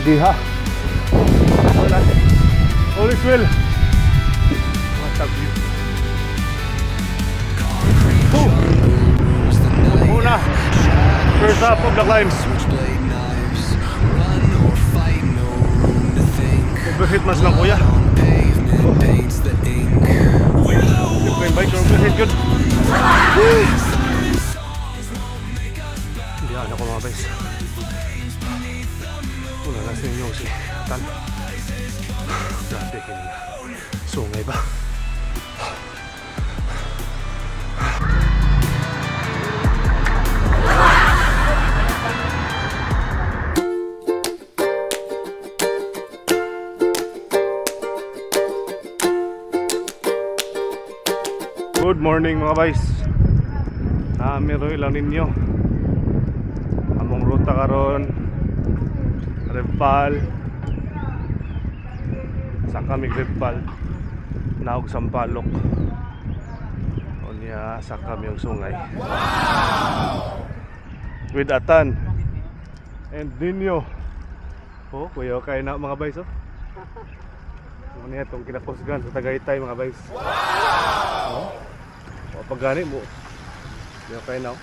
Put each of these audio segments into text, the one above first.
Diha. Wala. All is well. What a view. Boom! Una. First up of the climb. Switchblade knives, run or fight, no room to think. Overheat mas lang, kuya. On pavement paints the ink. We're the Siyempre yung bike, overheat good. Hindi ano ko, mga guys. Wala na sa inyo si Tan. Grabe kini. Sungay ba? Good morning, mga guys. Meron ilang ninyo. Among ruta karon, Rebpal. Sa kami Rebpal. Naog Sampaloc. Unya sa kami ang sungay. With Atan and Ninyo. Oh, kuya kay na, mga guys, oh. Ano niya itong kinakusgan sa Tagaytay, mga guys. Oh. O, pag gani mo. Di okay na.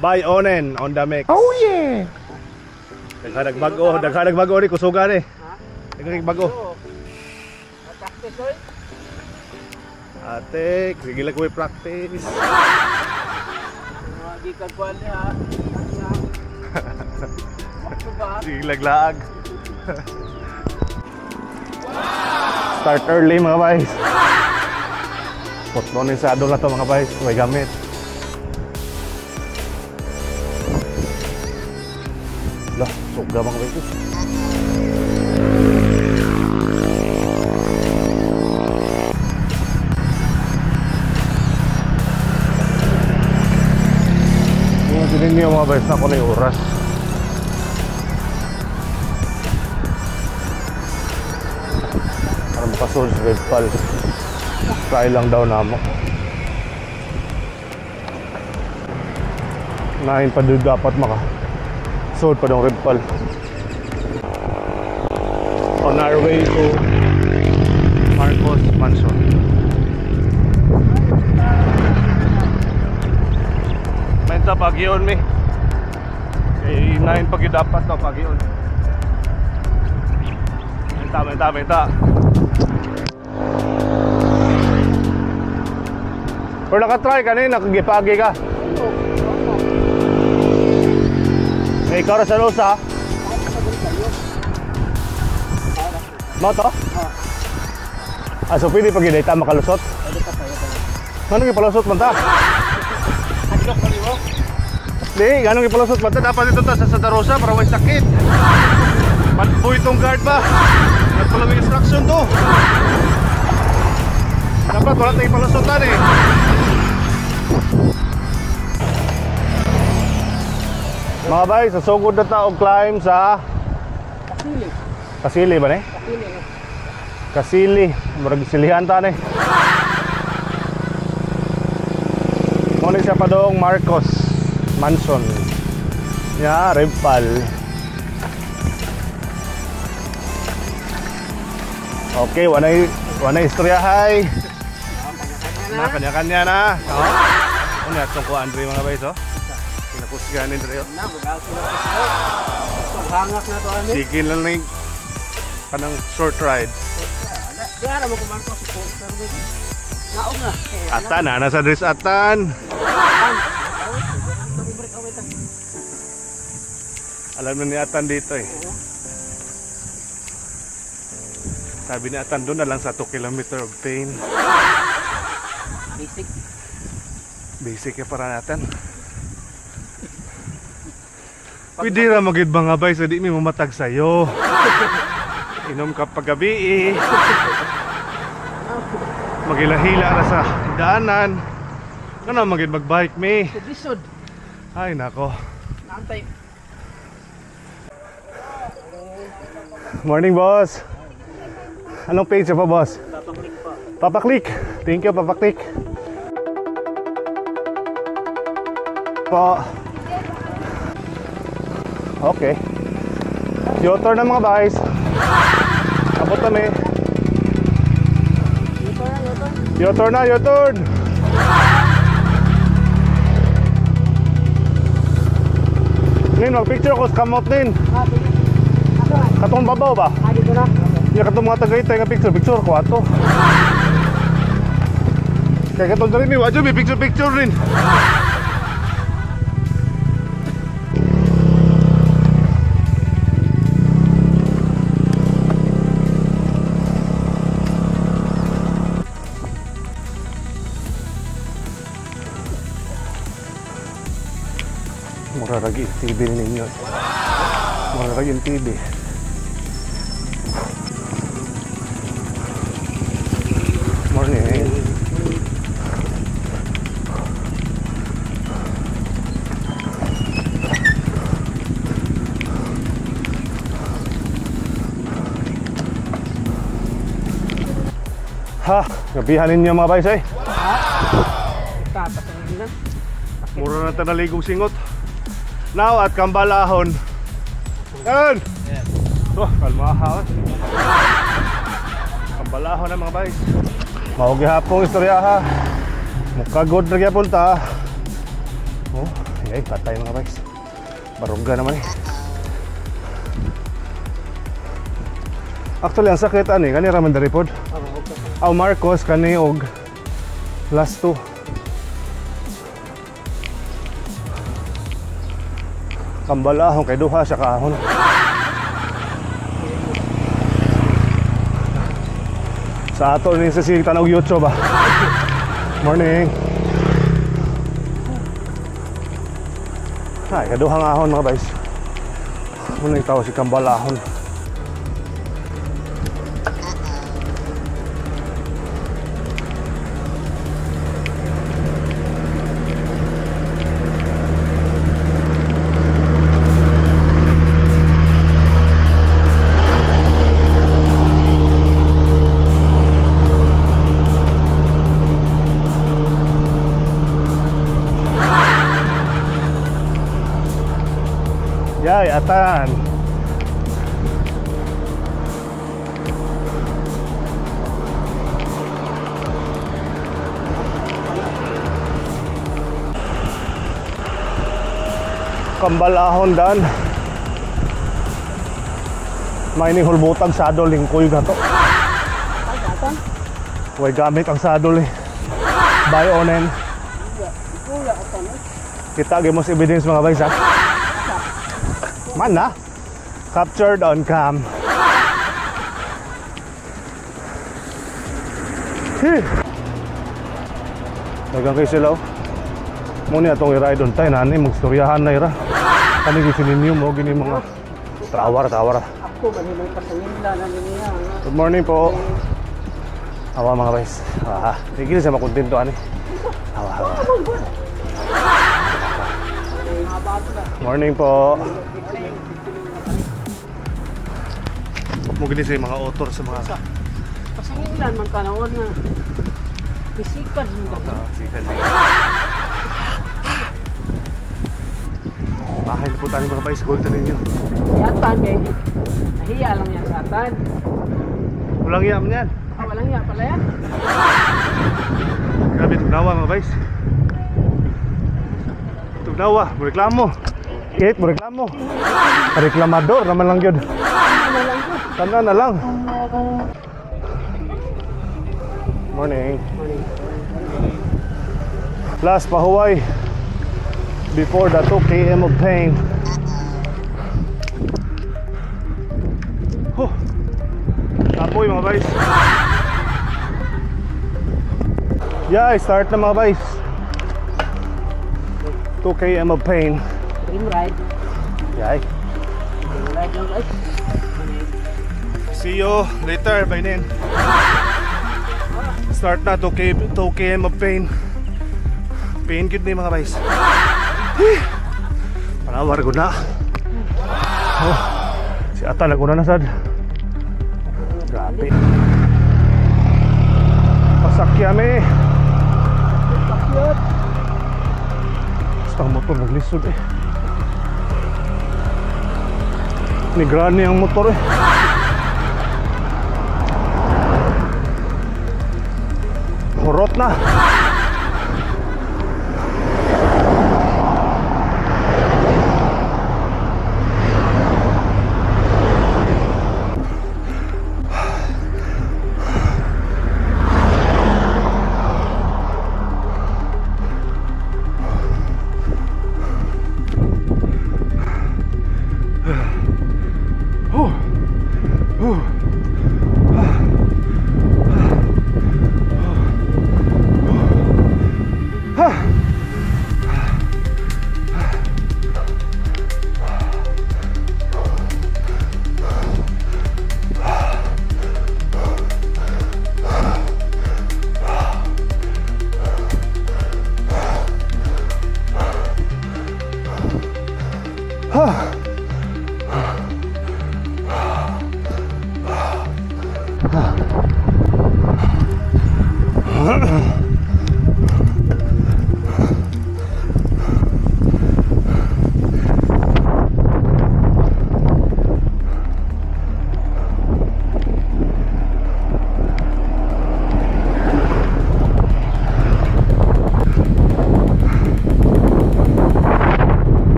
Bye Onen on the mix. Oh yeah! Daghanag bago, daghanag bago ni kusugan eh. Daghanag bago. Practice, oy. Ate, sige lang ko practice. Mga gikan kuan niya. Wakto ba? Sige laglaag. Start early, mga guys. Potlonisado na to, mga guys, may gamit. Lah, suga, mga guys. Yung sinin niyo, mga guys, na ko na yung oras. Para makasunod sa Rebpal. Try lang daw na mo. 9 pa doon dapat maka sod pa dong Rebpal. On our way to Marcos Mansion. Menta pagyon mi. Kay 9 pag yun dapat to pagyon. Menta, menta, menta. Pero nakatry ka na yun, nakagipagi ka. May ikaw na sa Rosa. Mo to? Ah, so pwede pag yun, makalusot? Anong ipalusot man ta? Di, anong ipalusot man ta? Dapat ito ta sa Santa Rosa para may sakit. Patboy itong guard ba? Nagpalaming instruction to. Dapat wala tayong ipalusotan eh. Mga bay, sa sugod na ta og climb sa Kasili. Kasili ba ni? Kasili. Kasili, murag silihan ta ni. Mo ni siya padong Marcos Mansion. Ya, Rebpal. Okay, wanay istorya hay. Na kanya-kanya na. Oh. Ano atong ko Andre, mga bay, oh. Kinakusgan ni Andre, oh. Na, bugal sila. So hangak na to ani. Sige lang ning kanang short ride. Di ara mo kumarto sa poster. Naog na. Atan na nasa dress Atan. Alam na ni Atan dito eh. Sabi ni Atan doon na lang sa 2 kilometer of pain. Basic. Basic ya para natin. Pwede ra magid mga bay so di mi mamatag sayo. Inom ka paggabi eh. Magilahila ra sa daanan. Ano magid magbike mi? Lisod. Ay nako. Naantay. Morning, boss. Anong page pa, boss? Papaklik pa. Papaklik. Thank you, papaklik. Po. Okay. U-turn na mga guys. Abot kami. U-turn na, U-turn. Nin, mag-picture ko sa kamot nin. Katong babaw ba? Dito na. Ya katong mga Tagaytay nga picture, picture ko ato. Kaya katong dali ni wadyo may picture picture rin. Mura lagi TV ninyo. Mura lagi yung TV. Morning. Ha, gabihan ninyo mga bays eh. Mura na tanaligong singot. Now at Kambalahon. Yan! Yes. Oh, kalmaha. Kambalahon na mga bays. Mao gihapon istorya ha. Mukagod na gyapon ta. Oh, ay patay mga bays. Barungga naman eh. Actually ang sakit ani kani ra man diri pod. Aw Marcos kani og last two. Kambalahon kay duha sa kaahon. Sa ato ni sa sige tanaw YouTube ba. Morning. Ay, kaduhang ahon mga guys. Muna itaw si Kambalahon. Yay, atan. Kambalahon dan. May hulbutag sadol lingkoy gato. Way gamit ang sadol eh. Buy onen. Kita gyud mo sa evidence mga guys ha. Man na. Captured on cam. Dagang kayo sila oh. Muna atong i-ride on tayo. Nani, magstoryahan na ira. Kani gisin ninyo mo, gini mga tawar, tawar. Ako, manimay pasangin na niya. Good morning po. Awa mga guys. Ah, tigil sa makontento ani. Awa, awa. Morning po. Mo gini sa mga author sa mga pasangilan man tanawon na pisikan mo. Sikan. Bahay na po tayo mga guys, gold na ninyo. Yatan eh. Nahiya lang yan sa atan. Walang iya man yan. Ah, walang iya pala yan. Grabe, tugnawa mga guys. Tugnawa, mo reklamo. Kahit mo reklamo. Reklamador naman lang yun. Tanan na lang. Morning. Last pahuway before the 2 km of pain. Huh. Tapoy mga guys. Yeah, start na mga guys. 2 km of pain. Dream ride. Yeah. Dream ride lang guys. See you later, by then. Start na 2 km of pain. Pain gud ni mga guys. Panawar ko na. Oh, si Ata naguna na sad. Grabe. Pasakyame. Basta ang motor naglisod eh. Ni granny ang motor eh. Hurot na.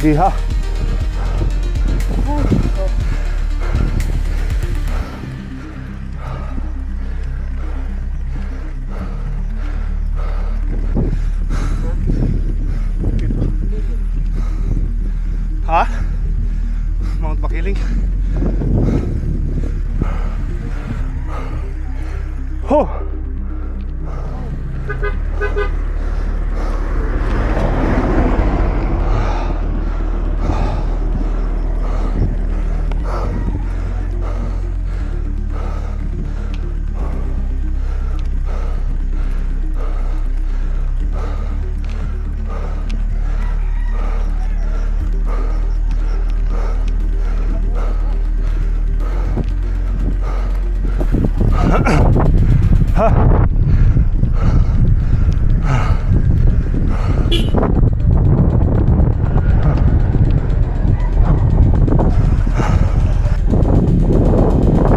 Diha. Ha? Mount Makiling. Ho.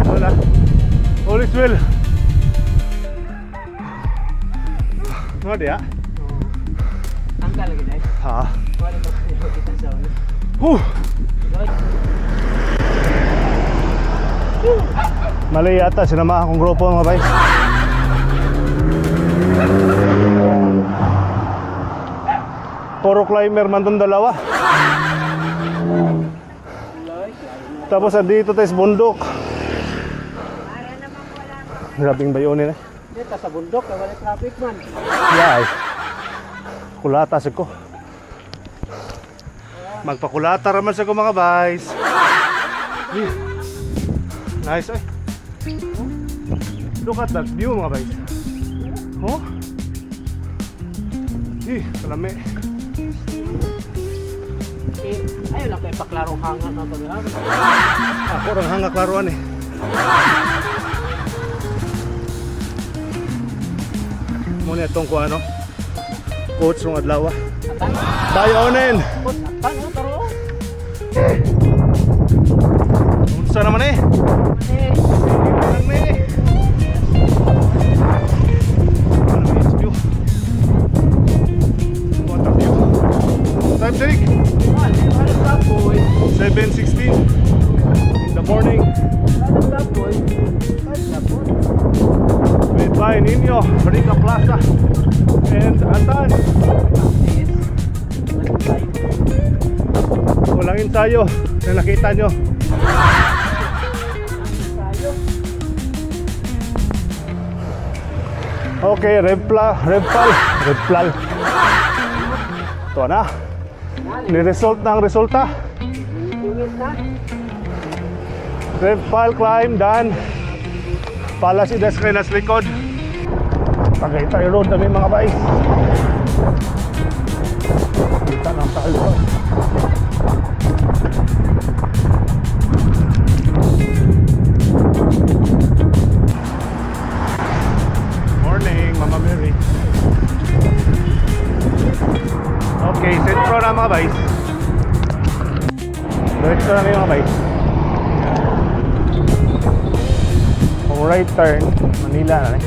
Wala. All is well. Ano diya? Angka lagi dai. Ha. Wala ba kita sa una? Huh. Mali yata sinama akong grupo mga bay. Puro climber man tong dalawa. Tapos andito tayo sa bundok. Grabing bayonin eh. Dito sa bundok, wala traffic man. Yeah. Kulata sa ko. Magpakulata raman sa ko mga bays. Nice eh. Look at that view mga bays. Oh? Eh, kalami. Eh, ayaw lang kayo paklarong hanga na pag. Ako rang hanga klaruan eh. Muna itong ko ano, coach ng adlaw. Bayonin! Unsa naman eh? What a view. Time check! 7:16 in the morning. With by Nino, Rica Plaza and Atan. Walang ensayo na nakita nyo. Okay, Repal. Ito na. Ni-result na ang resulta. Repal climb done. Palace Ides kayo nasa likod. Tagaytay Road na may mga bay. Kita ng talo. Diretso na ngayon mga bay. Kung right turn, Manila na eh.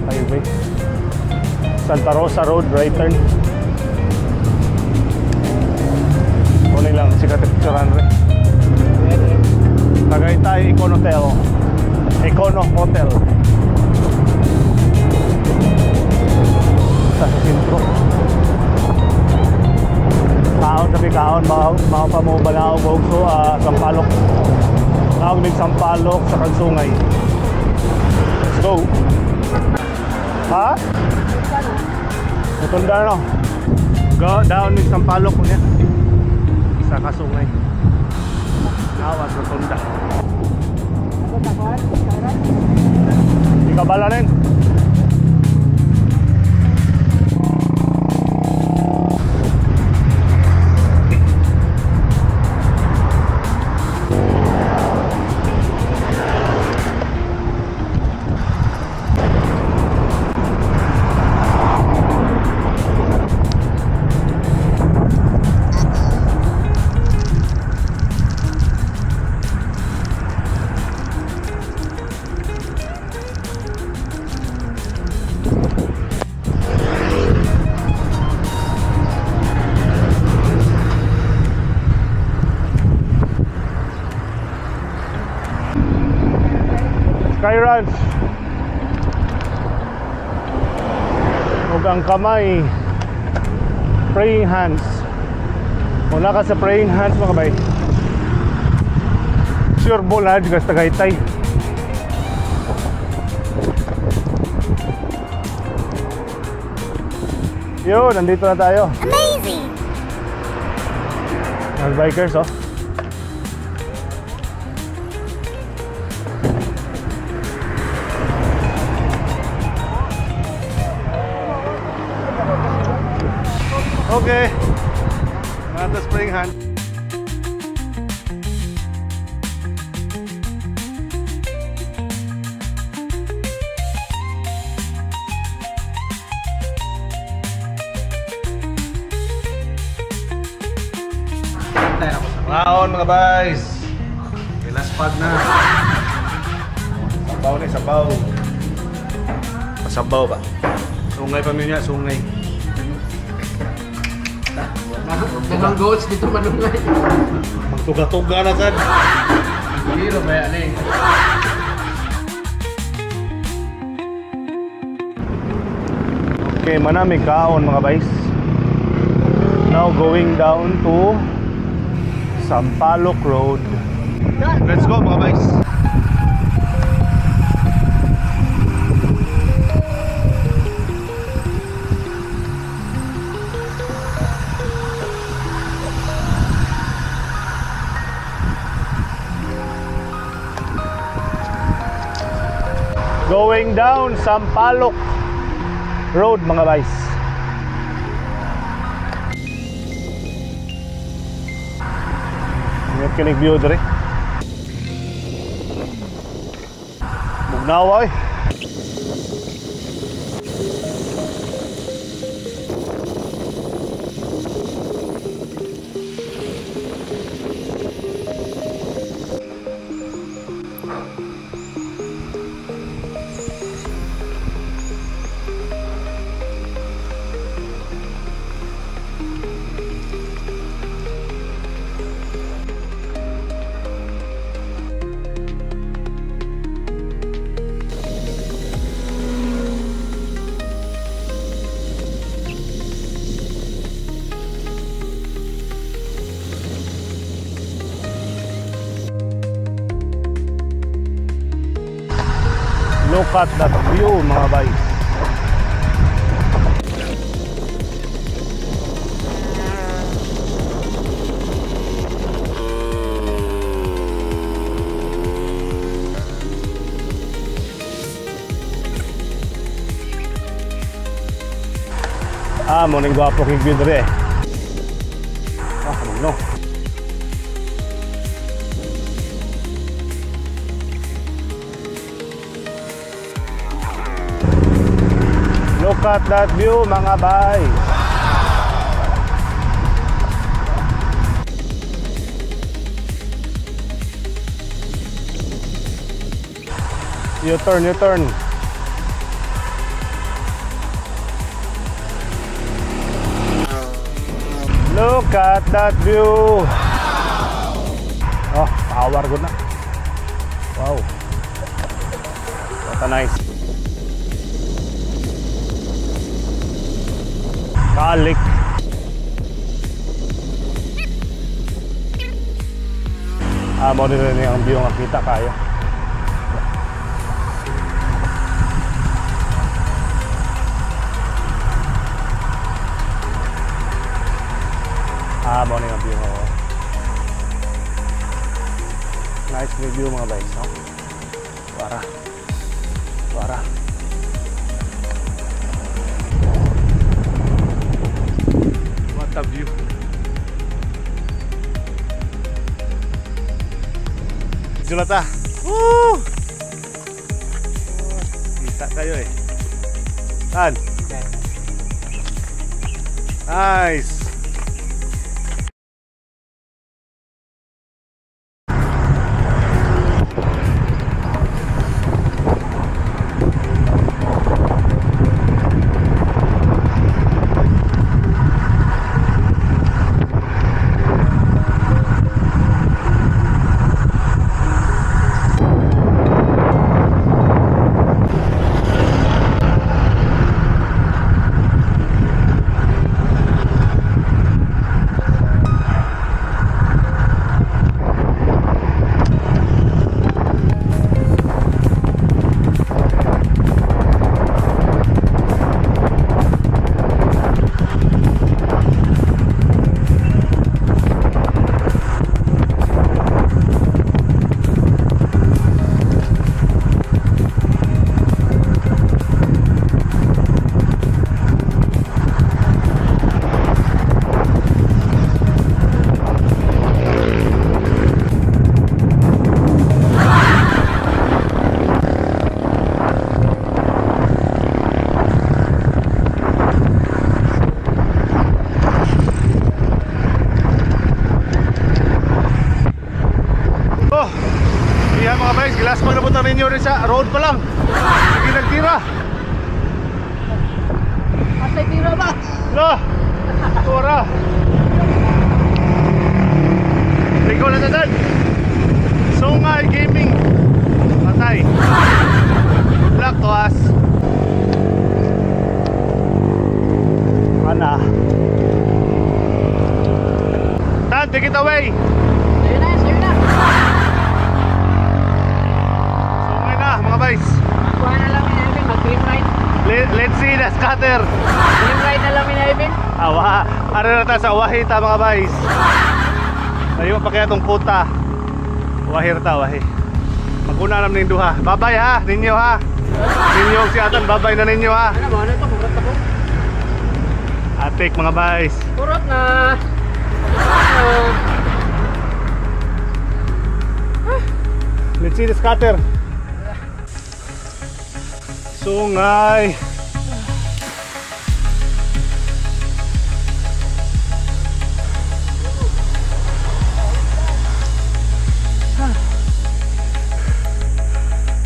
Highway. Santa Rosa Road, right turn. Kunin lang, sikat picturean rin. Tagaytay Econo Hotel. Econo Hotel. Sa sentro. Kaon sabi kaon, mao pa mo balaog og so Sampaloc. Kaon mig Sampaloc sa Kagsungay. Let's go. Ha? Mutunda no. Go down mig Sampaloc kunya. Sa Kasungay. Awas rotunda. Ikabala rin. Sky Ranch. Ug ang kamay, praying hands. Mula ka sa praying hands mga bay. Sure ball ha, sa Tagaytay. Yun, nandito na tayo. Amazing! Mga bikers oh. Okay. Another spring hand. Ngaon mga guys. Okay, last pag na. Sabaw ni sabaw. Pasabaw ba? Sungay pa niya, sungay. Daghang goats dito manungay. Magtuga-tuga na sad. Hiro ba yan eh? Okay, manami kaon mga guys. Now going down to Sampaloc Road. Let's go mga guys. Going down Sampaloc Road mga guys. Ingat kinig view dere. Bugnawa eh. Look at that view mga guys. Ah, morning gwapo king view dere. Ah, no. Look at that view mga bay. U-turn, U-turn. Look at that view. Oh, power good na. Wow. What a nice. Kalik. Ah, mo din ang view nga kita kayo. Ah, mo ni ang view. Oh. Nice view mga guys, no? Para. Para. What a view. Julata. Woo! Kita kayo eh. Tan. Nice. Ninyo rin sa road pa lang. Sige nagtira. Asay tira ba? La. Tora. Ikaw na tanan. Sungay Gaming. Patay. Good luck to us. Ana. Tan, take it away. Sayo na, sayo na. Mga guys. Kuha na lang ni Ivan, mag-dream ride. Let's see the scatter. Dream ride na lang ni Ivan. Awa, ano na ta sa wahita mga guys. Ayun pa kaya tong puta. Wahir ta, wahi. Maguna naman ning duha. Babay ha, ninyo ha. Ninyo si Atan, babay na ninyo ha. Ano ba? Ano ito? Kurot na po. Atik mga guys. Kurot na. Let's see the scatter. Sungay.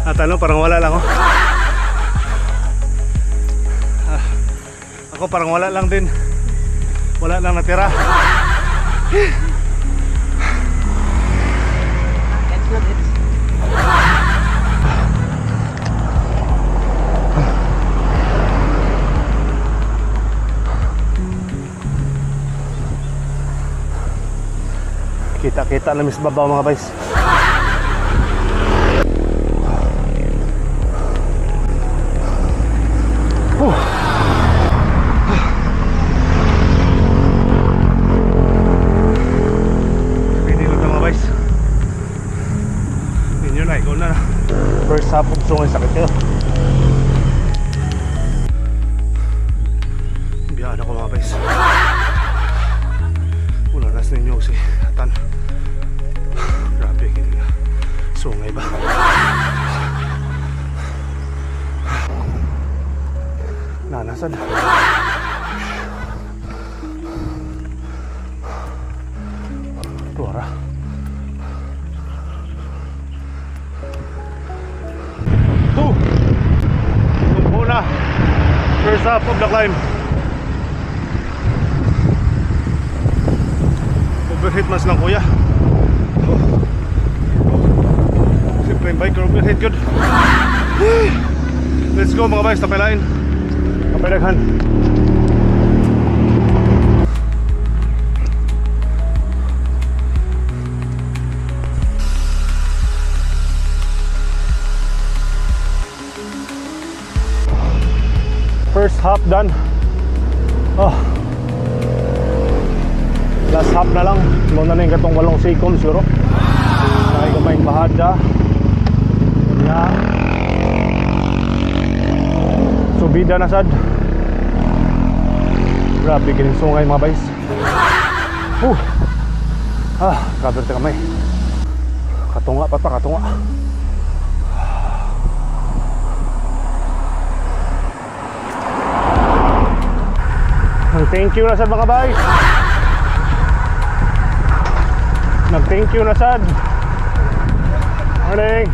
At ano, parang wala lang oh. Ako parang wala lang din. Wala lang natira. It's not it. Kita-kita na mis babaw mga guys. Pwede lang mga guys. Ninyo na, ikaw na. First half of sungay, sakit kayo. Biyaan ako mga guys. Wala nas ninyo si Atan. Grabe, kini nga. Sungay ba? Nanasan. Tuara. First half of the climb. Overheat man silang kuya. Oh. Siyempre yung biker overheat good. Let's go mga guys, tapay lain. Tapay daghan. First half done. Oh. Last half na lang. Muna na yung katong 8 seconds siguro. Ay gamay bahada. Nya. Subida na sad. Grabe kining sungay mga bays. Ah, grabe ta kamay. Katunga pa ta, katunga. Thank you na sad mga bays. Nag-thank you na sad. Morning.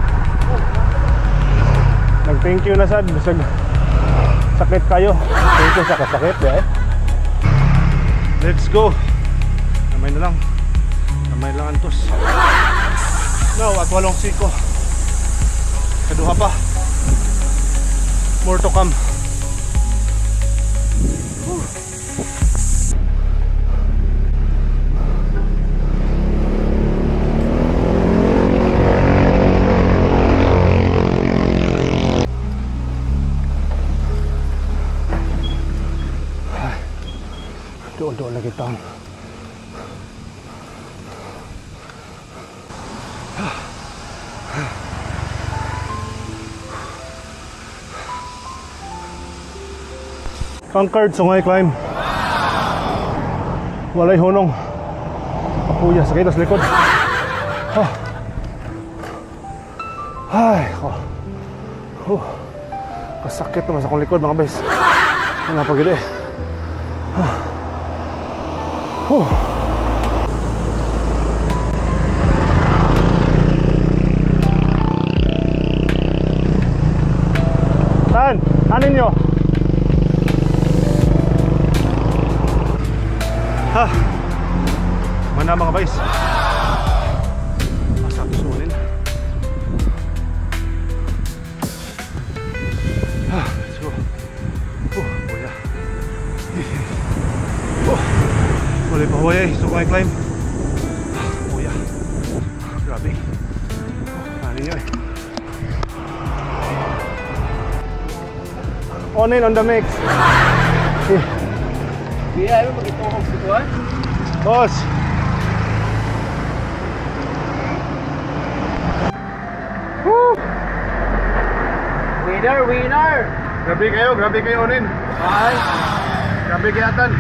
Nag-thank you na sad. Bisag sakit kayo. Thank you sa kasakit eh. Let's go. Kamay na lang. Kamay lang antos. Now at 8 siko. Kaduha pa. More to come. Doon lagi taon. Conquered Sungay climb. Walay hunong. Apuya sakit sa likod. Ay, ko. Kasakit naman sa akong likod mga guys. Wala pa gid eh. Tan, anin nyo? Ha. Mana mga guys? Asa sunin. Ha, let's go. Boya. Wala pa hoy, Sungay climb. Boya. Grabe. Ano nyo eh. On in on the mix. Biya, ano magituhog dito ah? Boss. Woo! Winner, winner. Grabe kayo onin. Ay. Grabe kayo atan.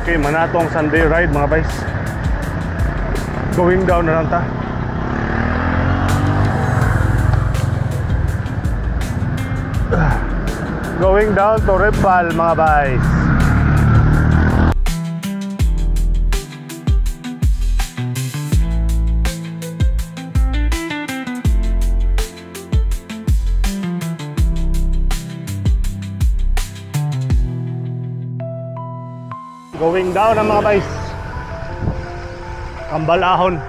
Okay, manatong Sunday ride mga guys. Going down na lang ta. Going down to Rebal mga guys. Going down ang mga guys. Kambalahon.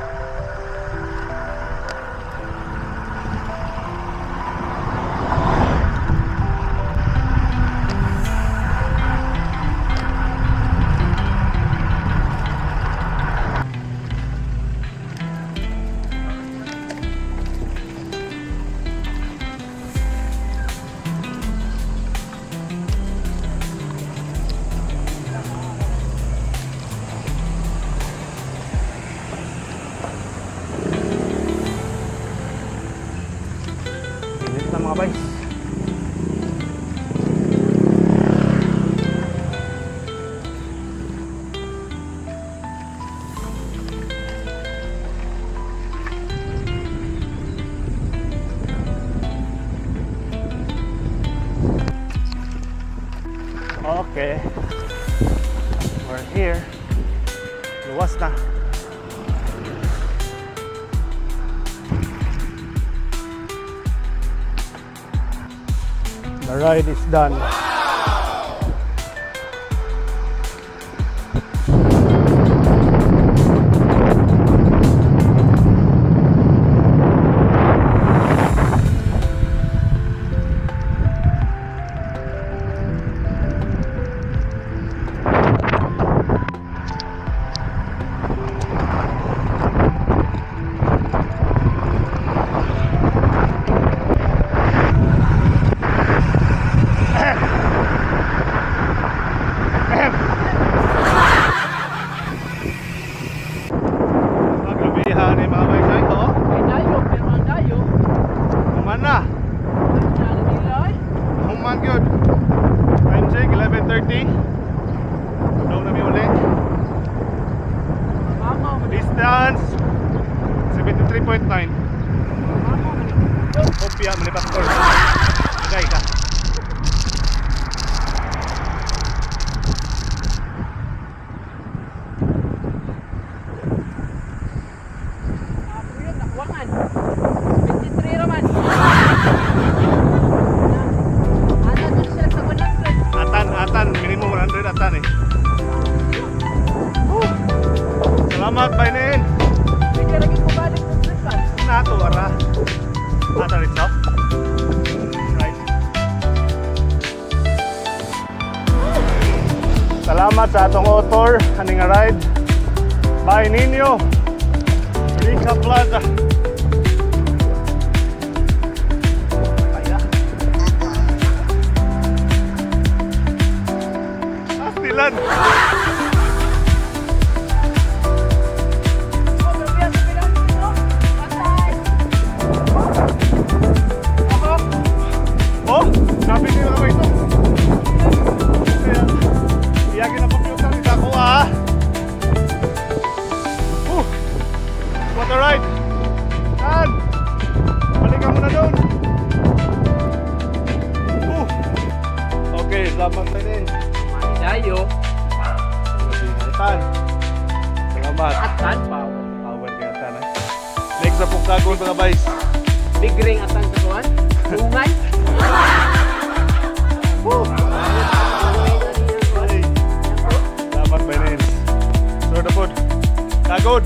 Okay. We're here. Luwas na. The ride is done. Distance 73.9. Kopya manipaktor. Agay ka. Ako yun, nakuwangan. 23 raman. Ana dun siya sa 100. Atan, atan, minimum 100 atan eh. Woo! Salamat, Bainin. Pwede lagi ko balik ng trip ba? Nato ara. Ata rito. Right. Salamat sa atong author ani nga ride. Bye ninyo. Rica Plaza. Kaya. Astilan. Oh, grabe ang sabi lang dito. Patay. Ako. Oh, sabi niyo na ba ito? Kaya, iyagin ang computer ni ako ah. Oh, what a ride! Tan! Balik ka muna doon. Oh. Okay, salamat sa inyo. Dayo. Tan. Salamat. Atan pa. Power kay Tan eh. Next sa Pugkagon mga guys. Big ring atan sa kuwan. Tungan. Woo! Hey. Salamat, Binance. Sir Dapod. Kagod.